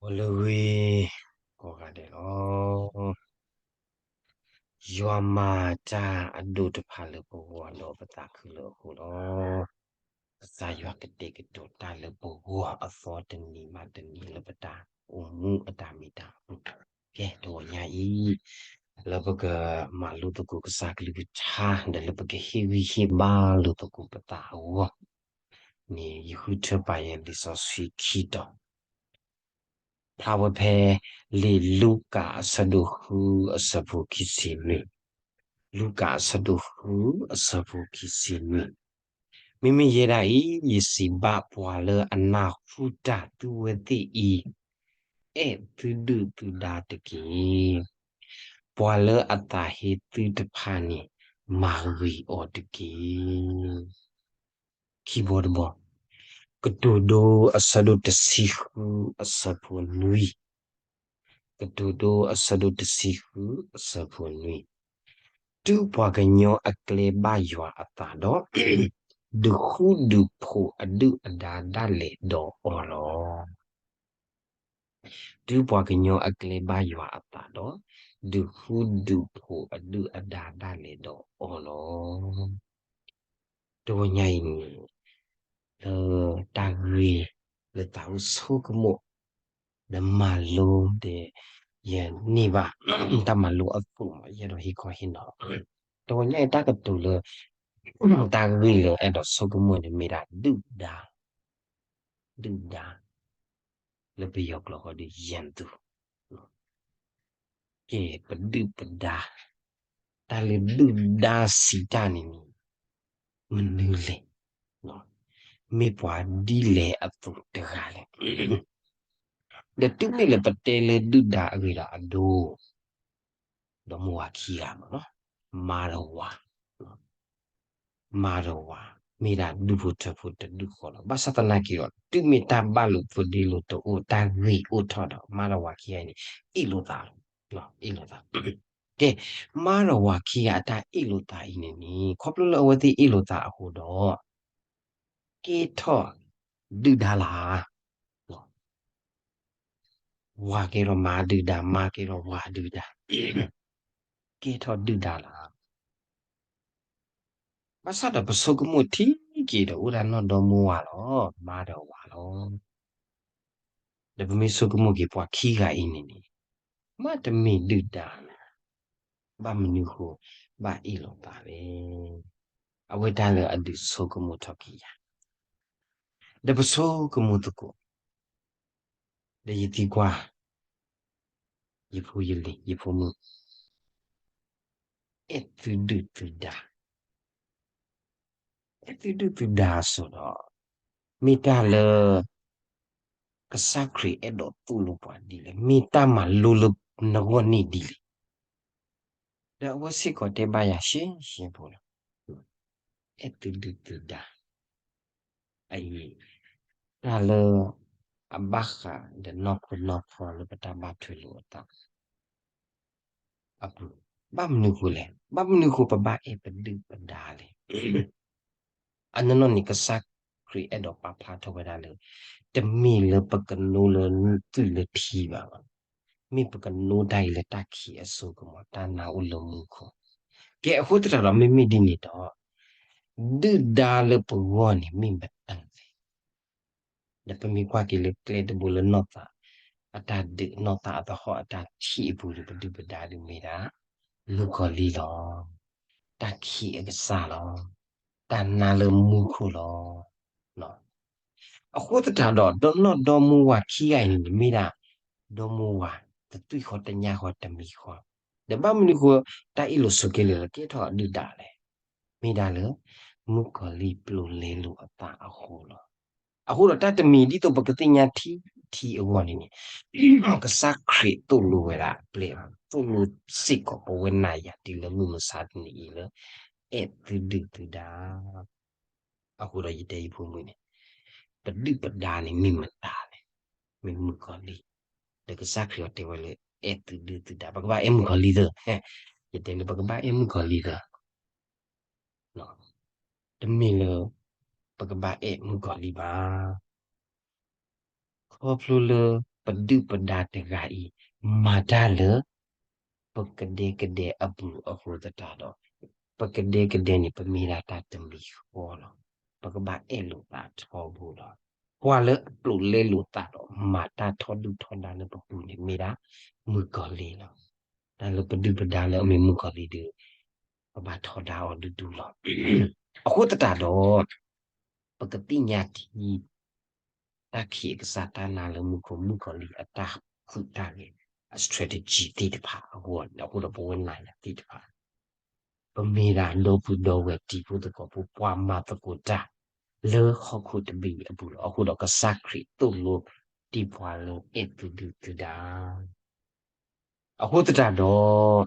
အိၣ်လၢဂ့ၤ ကိးဂၤဒဲးလီၤ. ယွၤမၤတၢ်အဒိၣ်တဖၣ်လၢပဂီၢ်ဒီးပသးခုလၢအဃိလီၤ. ကစၢ်ယွၤကတဲာ်ကတီၤတၢ်လၢပဂီၢ်အသီတနံၤဘၣ်တနံၤလၢပတၢ်အိၣ်မူအတၢ်မ့ၢ်တၢ်အပူၤ, ကဲတဂီၤညါအံၤ လၢပကမၤလိသကိးကစၢ်ကလုၢ်ကထါ ဒီးလၢပကဟ့ၣ်ဂံၢ်ဟ့ၣ်ဘါလိာ်သကိးပသးအဂီၢ်န့ၣ် ယဃုထၢပာ်ယဲလံာ်စီဆှံခံတီၤ ဖျါဝဲဖဲ လံာ်လူၤကၣ်အဆၢဒိၣ်ဃုအဆၢဖိခံဆံနွံ, လူၤကၣ်အဆၢဒိၣ်ဃုအဆၢဖိခံဆံနွံ, မ့မ့ၢ်ယဲဒၣ်အံၤ ယစံးဘၣ်ပှၤလၢအနၢ်ဟူတၢ်သုဝဲသ့ၣ်အံၤ, အဲၣ်သုဒုၣ်သုဒါတက့ၢ်. ပှၤလၢအသးဟ့သုတဖၣ်န့ၣ် မၤဂ့ၤအီၤတက့ၢ်. ခံဘီတဘီ, ကတိၤဒိအဆၢဒိၣ်တဆံဃုအဆၢဖိနွံ, ကတိၤဒိအဆၢဒိၣ်တဆံဃုအဆၢဖိနွံ, တုၤပှၤကညီအကျဲဘၣ်ယွၤအသးဒီး, ဒုးဃူဒုးဖိးအဒုၣ်အဒါဒၣ်လဲာ်ဒီးအီၤလီၤ. တုၤပှၤကညီအကျဲဘၣ်ယွၤအသးဒီး, ဒုးဃူဒုးဖိးအဒုၣ်အဒါဒၣ်လဲာ်ဒီးအီၤလီၤ. တဂီၤညါအံၤန့ၣ် လၢတၢ်ဂ့ၢ်လၢသးအိၣ်ဆိကမိၣ် ဒီးမၤလိဒီး ယန့ၢ်ဘၣ်တၢ်မၤလိအသိးမး ယအဲၣ်ဒိးဟ့ၣ်ခီဟ့ၣ်နီၤလီၤ. တဂီၤညါအံၤတၢ်ကတိၤလၢ တၢ်ဂ့ၢ်လၢအဲၣ်ဒိးဆိကမိၣ်န့ၣ်မ့ၢ်ဒၣ်ဒုၣ်ဒါ, ဒုၣ်ဒါ, လၢပယီၤကျိာ်ဃီဒီး ရန်သူ ကဲ ပဒုၣ်ပဒါ, တၢ်လၢဒုၣ်ဒါစံးတၢ်န့ၣ်န့ၣ် မနုၤလဲၣ်, မ့ၢ်ပှၤဒ်လဲၣ်အသိးတဂၤလဲၣ်. ဒီးတုၤမ့ၢ်လၢပတဲလၢဒုၣ်ဒါအဂ့ၢ်ဒီးအဒိ ဒီမါဝၤခံဂၤမးနီၤ, မါဒီးဝၤ မါဒီးဝၤ မ့ၢ်ဒၣ်ဒူၣ်ဖိထၢဖိတဒူၣ်ဃီလီၤ. ဘၣ်ဆၣ်သနာ်က့ဒီး တုၤမ့ၢ်တၢ်ဘၣ်လိာ်ဖိးဒ့လိာ်တအိၣ် တၢ်ဂ့ၢ်အိၣ်ထီၣ်ဒီး မါဒီးဝၤခံဂၤအံၤန့ၣ် အ့ၣ်လိာ်သးလီၤ, အ့ၣ်လိာ်သး. ကဲ မါဒီးဝၤခံဂၤအတၢ်အ့ၣ်လိာ်သးအံၤန့ၣ်န့ၣ် ခီဖျိလၢအဝဲသ့ၣ်အ့ၣ်လိာ်သးအဃိဒီး ကဲထီၣ်ဒုၣ်ဒါလၢ ဝၤကဲထီၣ်မါဒုၣ်ဒါ မါကဲထီၣ်ဝၤဒုၣ်ဒါ ကဲထီၣ်ဒုၣ်ဒါလၢ ဘၣ်ဆၣ်ဒီးပဆိကမိၣ်ထံက့ၤဒီးအိၣ်ဒၣ်နီၢ်ဒီမါဝၤလီၤ, မါဒီးဝၤလီၤ. ဒီးပမ့ၢ်ဆိကမိၣ်က့ၤပှၤခံဂၤအံၤန့ၣ်န့ၣ် မ့တမ့ၢ်ဒုၣ်ဒါန့ၣ် ဘၣ်မနုၤဃိ ဘၣ်အ့ၣ်လိာ်သးလဲၣ်. အဝဲတၢ်လၢအဒုးဆိကမိၣ်ထီၣ်က့ၤယၤ ဒီးပဆိကမိၣ်သကိး ဒီးယသံကွၢ် ယဖိယလံၤ ယဖိမုၣ် အဲၣ်သုဒုၣ်သုဒါ အဲၣ်သုဒုၣ်သုဒါအစိၤဒီး မ့ၢ်တၢ်လၢ ကစၢ်ခရံာ်အဲၣ်ဒိးသိၣ်လိပှၤဒ်လဲၣ်, မ့ၢ်တၢ်မၤလိလၢနဂီၢ်န့ၣ်ဒ်လဲၣ်. ဒီးအဝဲစ့ၢ်ကီးတဲဘၣ်ယၤရှဲရှဲဖိလီၤ. အဲၣ်သုဒုၣ်သုဒါ အံၤ တၢ်လၢ အဘၣ်ဃးဒီးနီၢ်ခိနီၢ်ခီလၢပတၢ်ဘၣ်ထွဲလိာ်အသး အပူၤ, ဘၣ်မနုၤဃိလဲၣ်, ဘၣ်မနုၤဃိပဘၣ်အဲၣ်ပဒုၣ်ပဒါလဲၣ်. အနီၢ်နီၢ်န့ၣ် ကစၢ်ခရံာ်အဲၣ်ဒိးပာ်ဖျါထီၣ်ဝဲဒၣ်လၢ တမ့ၢ်လၢပကနိလၢသွံၣ်လၢထံဘၣ်, မ့ၢ်ပကနိတၢ်အံၤလၢတၢ်ခံးအစိကမီၤ တၢ်နါအိၣ်လၢမူခိၣ်. ကဲ အဃိသတးဒီး မ့မ့ၢ်ဒ်န့ၣ်ဒီး ဒုၣ်ဒါလၢပဂီၢ်န့ၣ်မ့ၢ်မတၤလဲၣ်. ဒီးပမ့ၢ်ကွၢ်က့ၤလၢကျဲတဘိလၢနီၢ်သး အတၢ်ဒုး နီၢ်သးအသဟီၣ်အတၢ်ထံၣ်အပူၤဒီး ပဒုၣ်ပဒါဒုးမ့ၢ်ဒၣ် မုၣ်ကီၤလံၢ်လီၤ. တၢ်ခံးအကစၢ်လီၤ. တၢ်နါလၢမူခိၣ်လီၤ. အဃိသတးဒီး ဒီနီၢ်ဒီမါဝၤခံဂၤအံၤန့ၣ် မ့ၢ်ဒၣ် ဒီမါဝၤ တသွံၣ်ဃီတညၣ်ဃီတမံၤဃီ, ဒီးဘၣ်မနုၤဃိ တၢ်အ့ၣ်လိာ်ဆိးက့လိာ်လၢကဲထီၣ်ဒုၣ်ဒါလဲၣ်. မ့ၢ်ဒၣ်လၢ မုၣ်ကီၤလံၢ်ပျိးလဲလိာ်အသးအဃိလီၤ. အဃိဒီးတၢ်တမံၤ ဒ်သိးပကသ့ၣ်ညါထံထံအဂီၢ်န့ၣ်န့ၣ် ကစၢ်ခရံာ်သိၣ်လိဝဲဒၣ်အပျဲၢ်, သိၣ်လိစ့ၢ်ကီးပဝဲနၤယၤတုၤလၢမုၢ်မဆါတနံၤအံၤလၢ အဲၣ်သုဒုၣ်သုဒါ အဃိဒီးယတဲယဖိမုၣ်န့ၣ် ပဒုၣ်ပဒါန့ၣ်မ့ၢ်မတၤလဲၣ်, မ့ၢ်မုၣ်ကီၤလံၢ်, ဒီးကစၢ်ခရံာ်အီၤတဲဝဲလၢ အဲၣ်သုဒုၣ်သုဒါ, ပကဘၣ်အဲၣ်မုၣ်ကီၤလံၢ်သၢ, ယတဲလၢပကဘၣ်အဲၣ်မုၣ်ကီၤလံၢ်သၢ, တမ့ၢ်လၢ ပကဘၣ်အဲၣ်မုၣ်ကီၤလံၢ်ဘၣ်. ခီဖျိလၢ ပဒုၣ်ပဒါတဂၤအံၤ မၤတၢ်လၢ ပကဒဲကဒဲအပူၤအဃိသတးဒီး ပကဒဲကဒဲန့ၣ် ပမ့ၢ်ဒၣ်တၢ်တမံၤဃီလီၤ. ပကဘၣ်အဲၣ်လိာ်သးထီဘိလီၤ. ပှၤလၢအပျိာ်လဲလိာ်သးဒီး မၤတၢ်ထီဒုၣ်ထီဒါလၢပပူၤန့ၣ် မ့ၢ်ဒၣ်မုၣ်ကီၤလံၢ်လီၤ. တၢ်လၢပဒုၣ်ပဒါလၢအမ့ၢ်မုၣ်ကီၤလံၢ်ဒီး ပဘၣ်ထီဒါအီၤဒူဒူလီၤ. အဃိသတးဒီး ပကသ့ၣ်ညါထံ တၢ်ခံးအကစၢ်တၢ်နာ်လၢမူခိၣ်မုၣ်ကီၤလံၢ်အတၢ်ဃုတၢ်ဂဲၤ အ strategy သ့ၣ်တဖၣ်အဂီၢ်န့ၣ် အဃိဒီးပဝဲနၤယၤသ့ၣ်တဖၣ် ပမ့ၢ်ဒၣ်ဒီပုၢ်ဒီဝဲၢ်တံၤဖိသကိးဖိ ပှၤမၤသကိးတၢ် လၢဟီၣ်ခိၣ်တဘ့ၣ်အံၤအပူၤလီၤ. အဃိဒီးကစၢ်ခရံာ်သိၣ်လိတံၢ်ပှၤလၢအဲၣ်သုဒုၣ်သုဒါ အဃိသတးဒီး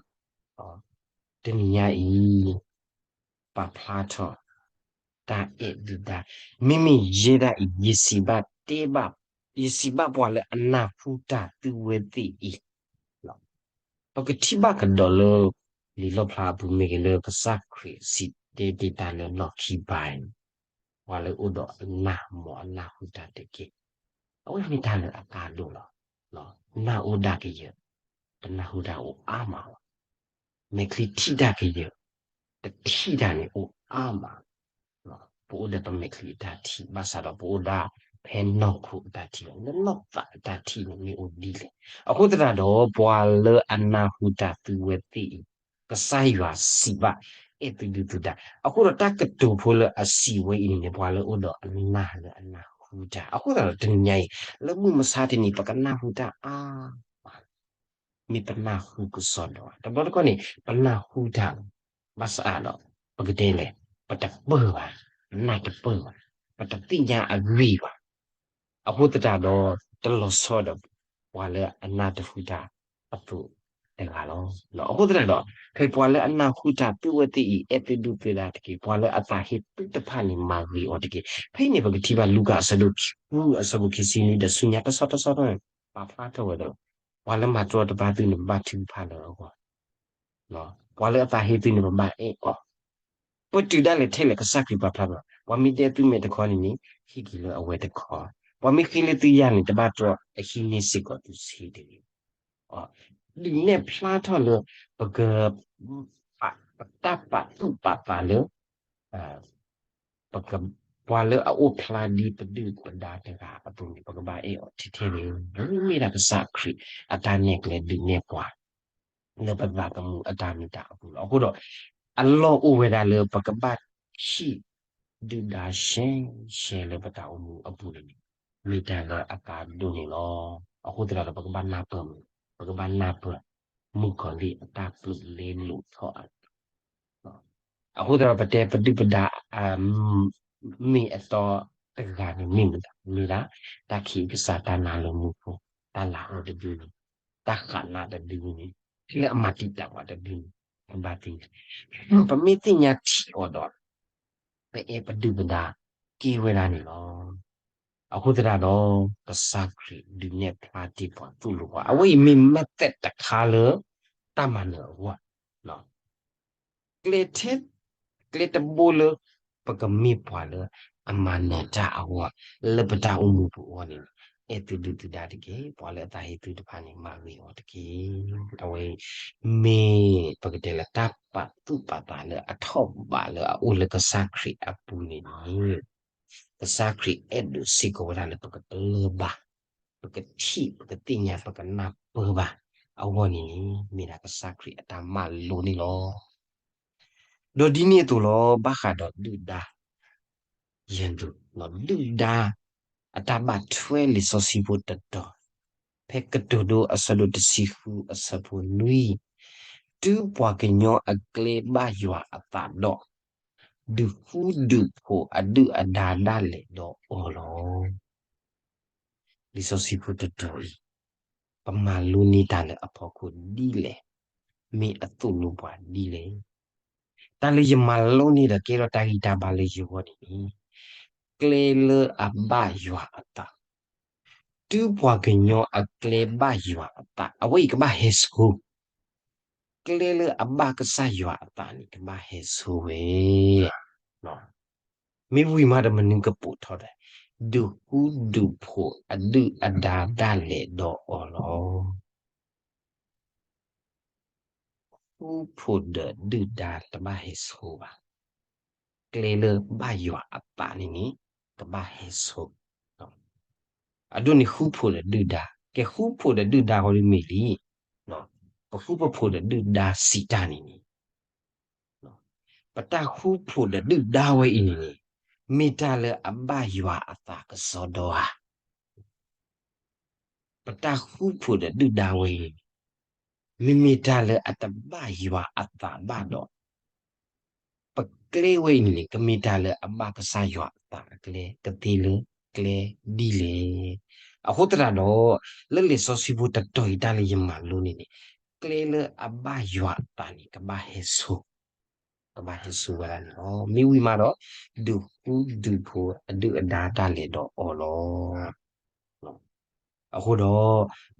တနံၤညါအံၤ ပာ်ဖျါထီၣ် တၢ်အဲၣ်သုဒါ, မ့မ့ၢ်ယဲဒၣ်အံၤ ယစံးဘၣ်တဲဘၣ်, ယစံးဘၣ်ပှၤလၢအနၢ်ဟူတၢ်သုဝဲသ့ၣ်အံၤ, ပကထံၣ်ဘၣ်ကဒီးလၢ လံာ်လီၣ်ဖျါအပူၤမ့ၢ်ဂ့ၤ လၢကစၢ်ခရံာ်စံးတဲဒၣ်တၢ်လၢလီၢ်ခံဘၣ်အံၤ, ပှၤလၢအိၣ်ဒီးအနၢ် မ်အနၢ်ဟူတၢ်တက့ၢ်. အဝဲမ့ၢ်တၢ်လၢအကါဒိၣ်လီၤ. နၢ်အိၣ်ဒၣ်ကယၢၢ်, တနၢ်ဟူတၢ်အိၣ်အါမးလီၤ. မဲာ်ချံထံၣ်တၢ်ကယၢၢ်, တထံၣ်တၢ်န့ၣ်အိၣ်အါမးလီၤ. ပအိၣ်ဒီးပမဲာ်ချံအတၢ်ထံၣ် ဘၣ်ဆၣ်ဒီးပအိၣ်ဒၣ်ဖဲနီၢ်ခိအတၢ်ထံၣ်လီၤ. လၢနီၢ်သးအတၢ်ထံၣ်န့ၣ်မ့ၢ်အိၣ်ဒ်လဲၣ်. အဃိသတးဒီး ပှၤလၢအနၢ်ဟူတၢ်သုဝဲသ့ၣ်အံၤ ကစၢ်ယွၤစံးဘၣ် အဲၣ်သုဒုၣ်သုဒါ. အဃိဒီးတၢ်ကတိၤဖိလၢအစံးဝဲအံၤန့ၣ်န့ၣ် ပှၤလၢအိၣ်ဒီးအနၢ်လၢအနၢ်ဟူတၢ်. အဃိသတးဒီးတနံၤညါအံၤ လၢမုၢ်မဆါတနံၤ ပကနၢ်ဟူတၢ်အါမး မ့ၢ်ပနၢ်ဟူကစီဒီး တဘျီတခီၣ်န့ၣ် ပနၢ်ဟူတၢ် ဘၣ်ဆၣ်ဒီး ပကတဲလဲၣ် ပတပၢၢ်ဘၣ်, ပနၢ်တပၢၢ်ဘၣ်, ပတသ့ၣ်ညါအဂ့ၢ်ဘၣ်. အဃိသတးဒီး တလီၤဆီဒီး ပှၤလၢအနၢ်တဟူတၢ်အသိးတဂၤလီၤ. အဃိသတးဒီး ဖဲပှၤလၢအနၢ်ဟူတၢ်သုဝဲသ့ၣ်အံၤ အဲၣ်သုဒုၣ်သုဒါတက့ၢ်. ပှၤလၢအသးဟ့သုတဖၣ်န့ၣ် မၤဂ့ၤအီၤတက့ၢ်. ဖဲအံၤန့ၣ် ပကထံၣ်ဘၣ်လူၤကၣ်အဆၢဒိၣ်ခံ အဆၢဖိခံဆံနွံဒီးဆူညါတဆီတဆီန့ၣ် ပာ်ဖျါထီၣ်ဝဲဒီး ပှၤလၢမၤတြီတပါသုန့ၣ် ဘၣ်ထုကဖၣ်လၢအဂီၢ် ပှၤလၢအသးဟ့သုန့ၣ် ပဘၣ်အဲၣ်အီၤ. ပတုာ်ဒၣ်လဲာ်ထဲလဲၣ်ကစၢ်ခရံာ်ပာ်ဖျါဘၣ်, ပှၤမ့ၢ်တဲသုမဲာ်တခီန့ၣ်န့ၣ် ဟ့ၣ်က့ၤလၢအဝဲတခီ, ပှၤမ့ၢ်ဃ့လၢသုယၤန့ၣ် တဘၣ်တြီ အဟံးန့ၢ်စ့ၢ်ကီးသုဆ့တဂ့ၤ. ဒုးနဲၣ်ဖျါထီၣ်လၢ ပက ပတၢ်ပာ်သူၣ်ပာ်သးလၢ ပက ပှၤလၢအအိၣ်ဖျါဒ်ပဒုၣ်ပဒါတဂၤအသိးန့ၣ် ပကဘၣ်အဲၣ်အီၤထဲထဲန့ၣ် မ့ၢ်ဒၣ်ကစၢ်ခရံာ်အတၢ်နဲၣ်ကျဲဒုးနဲၣ်ပှၤ လၢပသးသမူအတၢ်မ့ၢ်တၢ်အပူၤလီၤ. အဃိဒီး အလီၢ်အိၣ်ဝဲဒၣ်လၢပကဘၣ်ထံၣ်ဒုၣ်ဒါရှဲရှဲလၢပတၢ်အိၣ်မူအပူၤန့ၣ် မ့ၢ်တၢ်လၢအကါဒိၣ်န့ၣ်လီၤ. အဃိသတးဒီး ပကဘၣ်နၢ်ပၢၢ်မ့ၢ် ပကဘၣ်နၢ်ပၢၢ် မုၣ်ကီၤလံၢ်အတၢ်ပျိာ်လဲလိာ်ထီၣ်အ အဃိသတးဒီး ပတဲပဒုၣ်ပဒါ မ့ၢ်အတီတဂၤန့ၣ်မ့ၢ်မတၤ မ့ၢ်ဒၣ် တၢ်ခံးကစၢ်တၢ်နါလၢမူခိၣ် တၢ်လၤအီၤတဒုန့ၣ် တၢ်ဃးနးတဒုန့ၣ် လၢအမၤတံာ်တာ်ပှၤတဒုန့ၣ် ပဘၣ်သ့ၣ်ညါ ပမ့ၢ်သ့ၣ်ညါထံၣ်အီၤဒီး ပအဲၣ်ပဒုၣ်ပဒါကဲဝဲဒၣ်န့ၣ်လီၤ. အဃိသတးဒီး ကစၢ်ခရံာ်ဒုးနဲၣ်ဖျါတ့ၢ်ပှၤသိၣ်လိပှၤ အဝဲအံၤမ့ၢ် method တခါလၢ တၢ်မၤနၢၤအဂီၢ် ကျဲထဲ ကျဲတဘိလၢ ပကမ့ၢ်ပှၤလၢအမၤနၢၤတၢ်အဂီၢ် လၢပတၢ်အိၣ်မူပူၤအဂီၢ်န့ၣ် အဲၣ်သုဒုၣ်သုဒါတက့ၢ်. ပှၤလၢအသးဟ့သုတဖၣ်န့ၣ် မၤဂ့ၤအီၤတက့ၢ်. အဝဲ မ့ၢ်ပကတဲလၢတၢ်ပာ်သူၣ်ပာ်သးလၢအထီၣ်ဘးလၢအအိၣ်လၢကစၢ်ခရံာ်အပူၤန့ၣ်န့ၣ် ကစၢ်ခရံာ်အဲၣ်ဒိးစ့ၢ်ကီးဝဲဒၣ်လၢပကပလၢၢ်ဘၣ်, ပကထံၣ် ပကသ့ၣ်ညါ ပကနၢ်ပၢၢ်ဘၣ်အဂီၢ်န့ၣ်န့ၣ် မ့ၢ်ဒၣ်ကစၢ်ခရံာ်အတၢ်မၤလိန့ၣ်လီၤ. ဒီးဒ်န့ၣ်အသိးလီၤ ဘၣ်ဃးဒီးဒုၣ်ဒါ ယဲၢ်ဒိၣ် ဒုၣ်ဒါ အတၢ်ဘၣ်ထွဲလံာ်စီဆှံဖိတတီၤ, ဖဲကတိၤဒိအဆၢဒိၣ်တဆံဃုအဆၢဖိနွံ, တုၤပှၤကညီအကျဲဘၣ်ယွၤအသးဒီး, ဒုးဃူဒုးဖိးအဒုၣ်အဒါဒၣ်လဲာ်ဒီးအီၤလီၤ. လံာ်စီဆှံဖိတတီၤအံၤ ပမၤလိန့ၢ်တၢ်လၢအဖီခိၣ်ဒ်လဲၣ်, မ့ၢ်အသိၣ်လိပှၤဒ်လဲၣ်. တၢ်လၢယမၤလိန့ၢ်ဒီးကဲထီၣ်တၢ်ဂံၢ်တၢ်ဘါလၢယဂီၢ်န့ၣ် ကျဲလၢအဘၣ်ယွၤအသး, တုၤပှၤကညီအကျဲဘၣ်ယွၤအသး အဝဲအံၤကဘၣ်ဟဲဆိ ကျဲလၢအဘၣ်ကစၢ်ယွၤအသးန့ၣ် ကဘၣ်ဟဲဆိဝဲ. မ့ၢ်ဝံၤမးဒီးမနုၤကပိာ်ထီၣ်ဒီး, ဒုးဃူဒုးဖိးအဒုၣ်အဒါဒၣ်လဲာ်ဒီးအီၤလီၤ. ဃူဖိးဒီးဒုၣ်ဒါတဘၣ်ဟဲဆိဘၣ်. ကျဲလၢဘၣ်ယွၤအသးန့ၣ်န့ၣ် ကဘၣ်ဟဲဆိ. အဒိန့ၣ်ဃူဖိးဒီးဒုၣ်ဒါ, ကဲဃူဖိးဒီးဒုၣ်ဒါဃီဒ်မ့ၢ်လံ. ပဃူပဖိးဒီးဒုၣ်ဒါစံးတၢ်န့ၣ်န့ၣ် ပတၢ်ဃူဖိးဒီးဒုၣ်ဒါဝဲအံၤန့ၣ်န့ၣ် မ့ၢ်တၢ်လၢအဘၣ်ယွၤအသးကစီဒီဧါ. ပတၢ်ဃူဖိးဒီးဒုၣ်ဒါဝဲအံၤန့ၣ် မ့မ့ၢ်တၢ်လၢအတဘၣ်ယွၤအသးဘၣ်ဒီး ပကျဲဝဲအံၤန့ၣ် ကမ့ၢ်တၢ်လၢအဘၣ်ကစၢ်ယွၤအသးအကျဲ ကသ့လၢကျဲဒ်လဲၣ်. အဃိသတးဒီး လၢလံာ်စီဆှံဖိတတီၤအံၤတၢ်လၢယမၤလိန့ၣ်န့ၣ် ကျဲလၢအဘၣ်ယွၤအသးန့ၣ် ကဘၣ်ဟဲဆိ ကဘၣ်ဟဲဆိဝဲဒၣ်န့ၣ်လီၤ. မ့ၢ်ဝံၤမးဒီး ဒုးဃူဒုးဖိးအဒုၣ်အဒါဒၣ်လဲာ်ဒီးအီၤလီၤ. အဃိ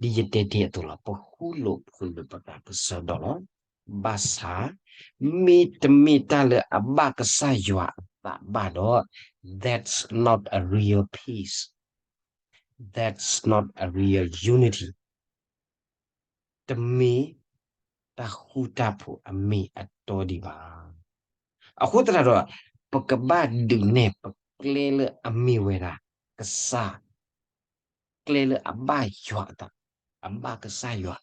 ဒီး ဒ်ယတဲတ့ၢ်အသိးလီၤ, ပဃူလိာ်ဖိးလိာ်ပသးကစီဒီလီၤ. ဘၣ်ဆၣ် မ့တမ့ၢ်တၢ်လၢအဘၣ်ကစၢ်ယွၤအသးဘၣ်ဒီး that's not a real peace, that's not a real unity. တမ့ၢ်တၢ်ဃူတၢ်ဖိးအမ့ၢ်အတီဒံးဘၣ်. အဃိသတးဒီး ပကဘၣ်ဒုးနဲၣ်ပကျဲလၢအမ့ၢ်ဝဲဒၣ် ကစၢ် ကျဲလၢအဘၣ်ယွၤအသး, အဘၣ်ကစၢ်ယွၤ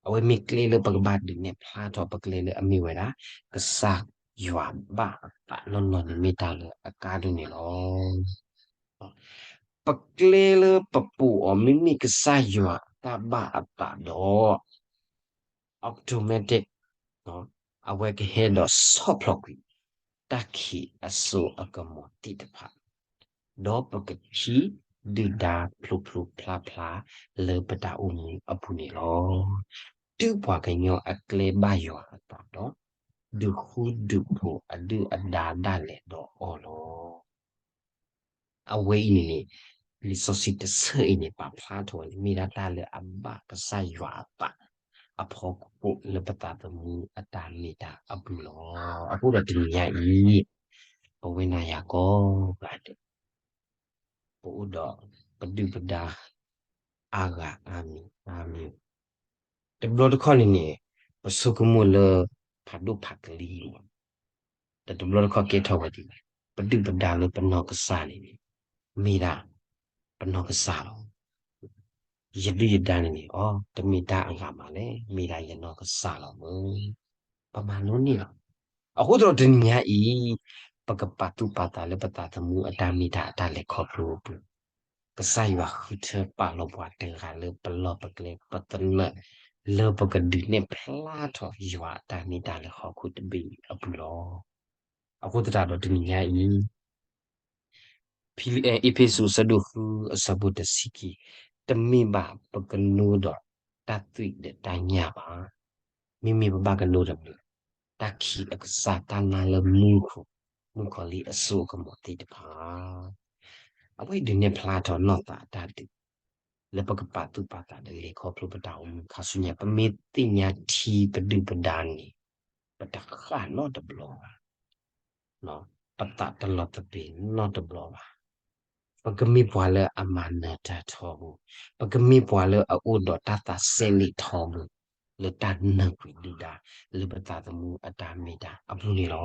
အဝဲမ့ၢ်ကျဲလၢပကဘၣ်ဒုးနဲၣ်ဖျါထီၣ်ပကျဲလၢအမ့ၢ်ဝဲဒၣ် ကစၢ်ယွၤဘၣ်အသးနီၢ်နီၢ်န့ၣ်မ့ၢ်တၢ်လၢအကါဒိၣ်န့ၣ်လီၤ. ပကျဲလၢပပိာ်အီၤမ့မ့ၢ်ကစၢ်ယွၤအတၢ်ဘၣ်အသးဒီး automatic အဝဲကဟဲဒီးဆီၣ်ဖျိးကွံာ် တၢ်ခံးအစိအကမီၤသ့ၣ်တဖၣ် ဒီးပကထံၣ်ဒုၣ်ဒါဖျိဖျိဖျါဖျါလၢပတၢ်အိၣ်မူအပူၤန့ၣ်လီၤ. တုၤပှၤကညီအကျဲဘၣ်ယွၤအသးဒီး ဒုးဃူဒုးဖိးအဒုၣ်အဒါဒၣ်လဲာ်ဒီးအီၤလီၤ. အဝဲအံၤန့ၣ်န့ၣ် လံာ်စီဆှံတဆၢအံၤန့ၣ် ပာ်ဖျါထီၣ်ဝဲန့ၣ် မ့ၢ်ဒၣ်တၢ်လၢအဘၣ်ကစၢ်ယွၤအသး အဖီခိၣ်လၢပသးသမူအတၢ်မ့ၢ်တၢ်အပူၤလီၤ. အဃိဒီးတနံၤညါအံၤ ပဝဲနၤယၤကိးဂၤဒဲး ပအိၣ်ဒီးပဒုၣ်ပဒါ အါဂၤအါမံၤအါမံၤ တဘျီတခီၣ်န့ၣ်န့ၣ် ပဆိကမိၣ်လၢ ဖးဒိၣ်ဖးကလံၤမး ဒီးတဘျီတခီၣ်ကဲထီၣ်ဝဲဒ်လဲၣ်, ပဒုၣ်ပဒါလၢပနီၢ်ကစၢ်န့ၣ်န့ၣ် မ့ၢ်ဒၣ်ပနီၢ်ကစၢ်လီၤ. ယဒုၣ်ယဒါန့ၣ်န့ၣ် အီ တမ့ၢ်တၢ်အဂၤမးလဲၣ်, မ့ၢ်ဒၣ်ယနီၢ်ကစၢ်လီၤမး. ပမၤလိန့ၢ်လီၤ. အဃိသတးဒီးတနံၤညါအံၤ ပကပာ်သူၣ်ပာ်သးလၢပသးသမူအတၢ်မ့ၢ်တၢ်အတၢ်လဲၤခီဖျိအပူၤ, ကစၢ်ယွၤဃုထၢပာ်လီၤပှၤတဂၤလၢပလီၢ်ပကျဲ ပသနၢၣ် လၢပကဒုးနဲၣ်ဖျါထီၣ်ယွၤအတၢ်မ့ၢ်တၢ်လၢဟီၣ်ခိၣ်တဘ့ၣ်အပူၤလီၤ. အဃိသတးဒီးတနံၤညါအံၤ ဖံလံ- အ့းဖ့းစူး အဆၢဒိၣ်ဃု အဆၢဖိတဆံခံ, တမ့ၢ်ဘၣ်ပကနိဒီးတၢ်သွံၣ်ဒီးတၢ်ညၣ်ဘၣ်. မ့မ့ၢ်ပဘၣ်ကနိဒီး တၢ်ခံးအကစၢ် တၢ်နါလၢမူခိၣ် မုၣ်ကီၤလံၢ်အစိအကမီၤသ့ၣ်တဖၣ်. အဝဲဒုးနဲၣ်ဖျါထီၣ်နီၢ်သးအတၢ်ဒုး လၢပကပာ်သူၣ်ပာ်သးဒီးလဲၤခီဖျိပတၢ်အိၣ်မူခါဆူညါ ပမ့ၢ်သ့ၣ်ညါထံပဒုၣ်ပဒါန့ၣ် ပတဃၣ်နီတဘျီဘၣ်. ပသးတလီၤသပ့ၤနီတဘျီဘၣ်. ပကမ့ၢ်ပှၤလၢအမၤနၢၤတၢ်ထီဘိ, ပကမ့ၢ်ပှၤလၢအအိၣ်ဒီးတၢ်သးစဲလ့ၣ်ထီဘိ လၢတၢ်နၢ်ကွံာ်ဒုၣ်ဒါ လၢပသးသမူအတၢ်မ့ၢ်တၢ်အပူၤန့ၣ်လီၤ.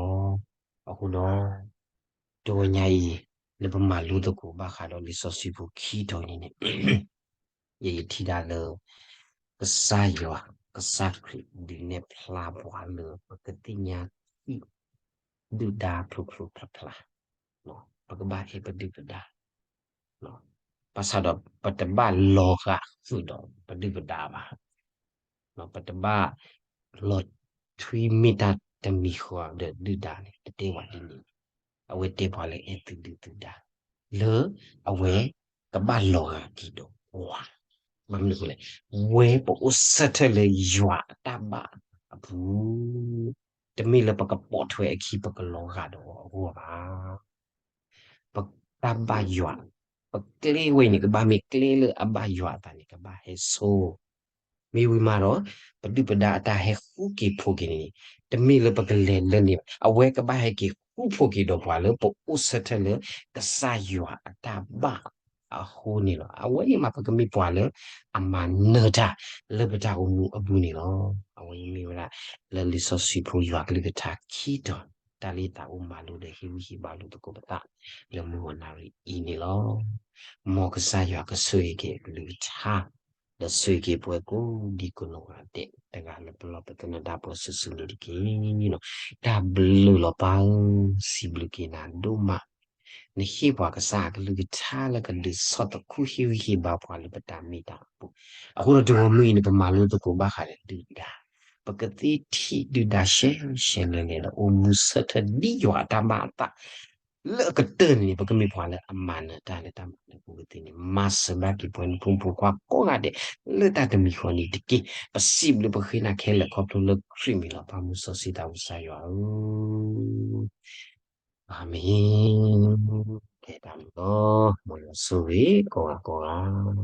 အဃိဒီး တဂီၤညါအံၤ လၢပမၤလိသကိးဘၣ်ဃးဒီးလံာ်စီဆှံဖိခံတီၤန့ၣ်န့ၣ် ယယထံၣ်ဒၣ်လၢ ကစၢ်ယွၤ ကစၢ်ခရံာ်ဒုးနဲၣ်ဖျါပှၤလၢ ပကသ့ၣ်ညါသ့ၣ် ဒုၣ်ဒါဖျိဖျိဖျါဖျါ, ပကဘၣ်ဟ့ၣ်ပဒုၣ်ပဒါ, ဘၣ်ဆၣ်ဒီး ပတဘၣ်လီၤဂာ်ဃုာ်ဒီးပဒုၣ်ပဒါဘၣ်. ပတဘၣ်လီၤထွံမ့ၢ်တၢ်တမံၤဃီဒီးဒုၣ်ဒါန့ၣ် တတဲဝဲဒ်န့ၣ်, အဝဲတဲပှၤလၢအဲၣ်သုဒုၣ်သုဒါ လၢအဝဲကဘၣ်လီၤဂာ်က့ၤဒီးပှၤ, ဘၣ်မနုၤအဃိလဲၣ်, ဝဲပအိၣ်ဆၢထၢၣ်လၢယွၤအတၢ်ဘၣ်အပူၤ, တမ့ၢ်လၢပကပိာ်ထွဲအခံပကလီၤဂာ်ဒီးအဂီၢ်ဘၣ်. ပတၢ်ဘၣ်ယွၤ, ပကျဲဝဲအံၤန့ၣ် ကဘၣ်မ့ၢ်ကျဲလၢအဘၣ်ယွၤအသးန့ၣ် ကဘၣ်ဟဲဆိ မ့ၢ်ဝံၤမးဒီး ပဒုၣ်ပဒါအတၢ်ဟဲဃူက့ၤဖိးက့ၤန့ၣ် တမ့ၢ်လၢပကလဲၤလၢန့ၣ်ဘၣ်, အဝဲကဘၣ်ဟဲက့ၤဃူ ပကဃူဖိးက့ၤဒီးပှၤလၢပအိၣ်ဆၢထၢၣ်လၢကစၢ်ယွၤအတၢ်ဘၣ်အဃိန့ၣ်လီၤ. အဝဲန့ၣ်မး ပကမ့ၢ်ပှၤလၢအမၤနၢၤတၢ်လၢပတၢ်အိၣ်မူအပူၤန့ၣ်လီၤ. အဝဲမ့ၢ်ဝဲဒၣ်လၢလံာ်စီဆှံဖိယွၤကလုၢ်ကထါခံတီၤ တၢ်လၢယသးအိၣ်မၤလိဒီးဟ့ၣ်ဂံၢ်ဟ့ၣ်ဘါလိာ်သကိးပသး လၢမုၢ်ဂီၤနၣ်ရံၣ်အံၤန့ၣ်လီၤ. မ်ကစၢ်ယွၤကဆိၣ်ဂ့ၤက့ၤအကလုၢ်ကထါ ဒီးဆိၣ်ဂ့ၤက့ၤပှၤကိးဒံကိးနီၢ်ဂၤဒဲး တဂၤလၢပလီၢ်ပသနၢၣ်ဒၣ်ပှၤစုာ်စုာ်န့ၣ်တက့ၢ်. တၢ်ဘျုးလီၤပၢ်ဧၢ, စံးဘျုးက့ၤနၤဒိၣ်မး, နဟ့ၣ်ပှၤကစၢ်အကလုၢ်ကထါလၢကဒုးဆီၣ်သခူဟ့ၣ်ဂံၢ်ဟ့ၣ်ဘါပှၤလၢပတၢ်မ့ၢ်တၢ်အပူၤ, အဃိဒီးတဂီၤမုၢ်အံၤန့ၣ် ပမၤလိသကိးဘၣ်ဃးဒီးဒုၣ်ဒါ ပကသ့ထံၣ်ဒုၣ်ဒါရှဲရှဲလဲၣ်လဲၣ်ဒီး အိၣ်မူဆၢထၢၣ်ဒ်ယွၤအတၢ်ဘၣ်အသး လၢအကတၢၢ်န့ၣ်န့ၣ် ပကမ့ၢ်ပှၤလၢအမၤနၢၤတၢ်လၢတၢ်မၤလၢပူၤကသ့န့ၣ် မၤစၢၤဘၣ်က့ၤပှၤနဖိမုၣ်ဖိခွါကိးဂၤဒဲး လၢတၢ်တမံၤဃီန့ၣ်တက့ၢ်. ပစံးဘျုးပဃ့နၤခဲလၢာ်ခီဖျိလၢခရံာ်မံၤလီၤ. ပၢ်မုၢ်စီဆှံသးဝံၣ်ကစၢ်ယွၤဧၢ, အၤမ့ၣ်. ကဲတၢ်မုၢ်လီၤ, မ်ယွၤဆိၣ်ဂ့ၤကိးဂၤကိးဂၤ